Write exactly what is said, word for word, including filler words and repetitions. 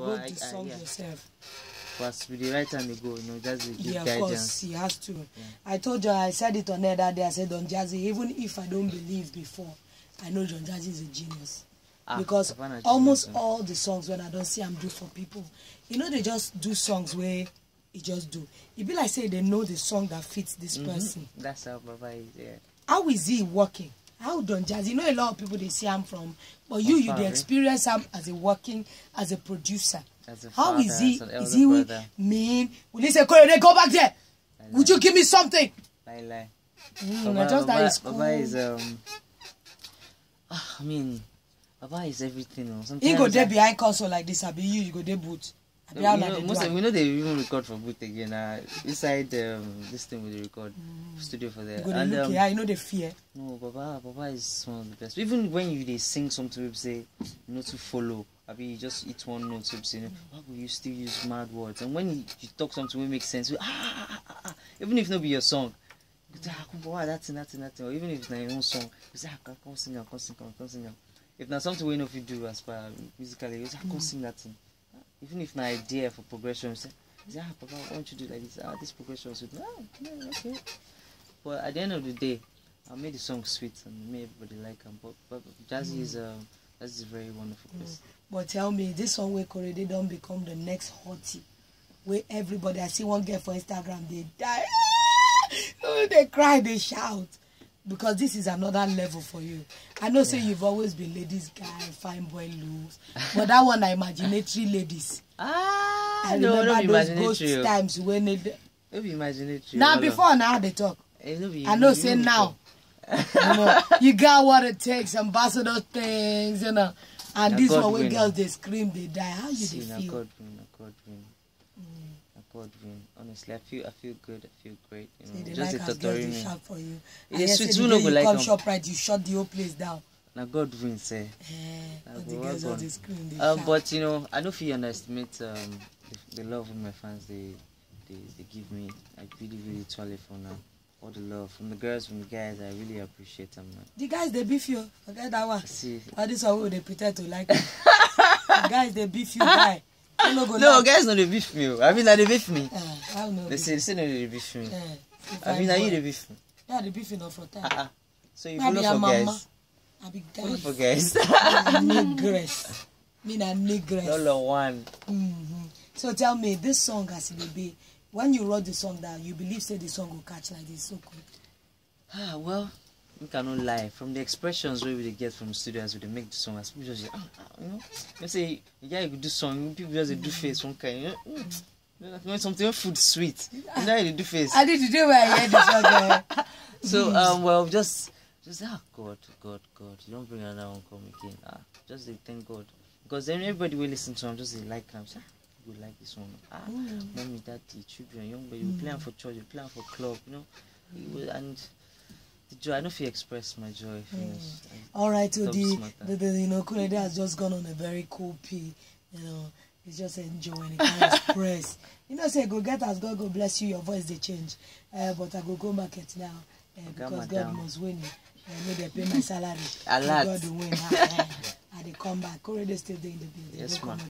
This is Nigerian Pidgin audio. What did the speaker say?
wrote I- the I- song yeah. yourself. But we dey write am dey go, you know, just dey give Yeah, of course, guidance. He has to. I told you, I said it on air that day. I said, Don Jazzy, even if I don't believe before, I know Don Jazzy is a genius. Ah, Because Papa na almost genius, all the songs when I don't see him do for people, you know, they just do songs where he just do. It be like say they know the song that fits this person. That's how Baba is. Yeah. How is he working? How Don Jazzy? You know, a lot of people they see him from, but you, you Afar, they eh? experience him as a working, as a producer. As a How is father, he? As an Is elder he? Brother. Mean? Will he say, "Korede, go back there"? Would you give me something? Lie, lie. Mm, Baba, I just that Baba, is cool. Baba is um. Ah, I mean, Baba is everything. Or sometimes He go I- there behind console like this. I be you. You go there boot. I be You how know, like they do most of, am. We know they even record for booth again. Uh, inside um, this thing we dey record studio for there. You go dey And look um, here. You know they fear. No, Baba, Baba is one of the best. Even when you dey sing something, we say you know to follow. I mean, you just eat one note, so you say, "Why will you still use mad words?" And when you, you talk something will make sense. You, ah, ah, ah, ah, ah. Even if no be your song, you say, "Ah, come, Baba, that thing, that thing, that thing." Or even if it's not your own song, you say, "Ah, come, come sing am, come sing am, come sing am." If na something wey you no fit do as per musically, you say, "Ah, come sing that thing." Even if na idea for progression, you say, you say, "Ah, Papa, why don't you do like this? Ah, this progression should." Ah, no, okay. But at the end of the day, I made the song sweet and made everybody like am. But, but Jazzy is um, Jazzy is a very wonderful person. But tell me, this song where Korede don't become the next hottie, where everybody, I see one girl for Instagram, they die, oh, they cry, they shout, because this is another level for you. I know, say you've always been ladies guy, fine boy looks, but that one are imaginary ladies. Ah, I no, remember no be those ghost imaginary. Times when they, No be imaginary. now All of- before now they talk. Eh, no be I know no say be now, you know, you got what it takes, ambassador things, you know, and Na this God one where win. Girls they scream, they die. How you See, they na feel? God win, na God win. Na God win. Honestly, I feel I feel good. I feel great. You know, They just like a as girls tutorial they me. Shout for you. It And is yes, sweet. the Who no day go you like come am? Shoprite, you shut the whole place down. Na God win, sir. Eh, Na but the go girls well just done. they scream, they Um, shout. But you know, I don't feel underestimate um the, the love of my fans. They, they they give me. I really really try for now. All the love from the girls, from the guys. I really appreciate them, man. The guys they beef you. Forget that one. See, All this one wey they pretend to like you. The guys they beef you, guy. You no go no, like. Guys, no, they beef me. Oh. I mean, na they beef me. Eh, how no They beef? Say they say no, they beef me. Eh, if I mean, boy. Are you they beef me? Yeah, they beef enough for time. Uh-uh. So if Maybe you look your for mama. Guys, I be look for guys. Guys. Negress. Me na negress. Lolo one. Mm-hmm. So tell me, this song as it may be, when you wrote the song, that you believe say the song will catch like this so quick? Ah, well, we cannot lie. From the expressions we will get from studios, we dey make the song. As people just say, "Ah, ah," you know, you say, "Yeah, you could do song." People just dey do face one kind. You know, mm. You know, when something when food sweet, you know how you dey do face. I did the day where I heard the song. Eh? So um, well, just just ah, God, God, God, you don't bring another one come again. Ah, just dey thank God because then everybody will listen to am, just dey like am. Say, "Ah, you go like this one. Ah, mommy, daddy, children, young boy, you play am for church, you play am for club, you know." You will- And the joy, I don't feel express my joy. Finish. All right, so Top the, smarter. the, the you know, Korede has just gone on a very cool pee. You know, he's just enjoying. He can't express. You know, say go get as God go bless you. Your voice they change. Uh, but I go go market now uh, because God madam. Must win. Uh, make they pay my salary. Alert. God will win. Ah, eh. I dey come back. Korede still dey in the building. Yes, Don't ma. Come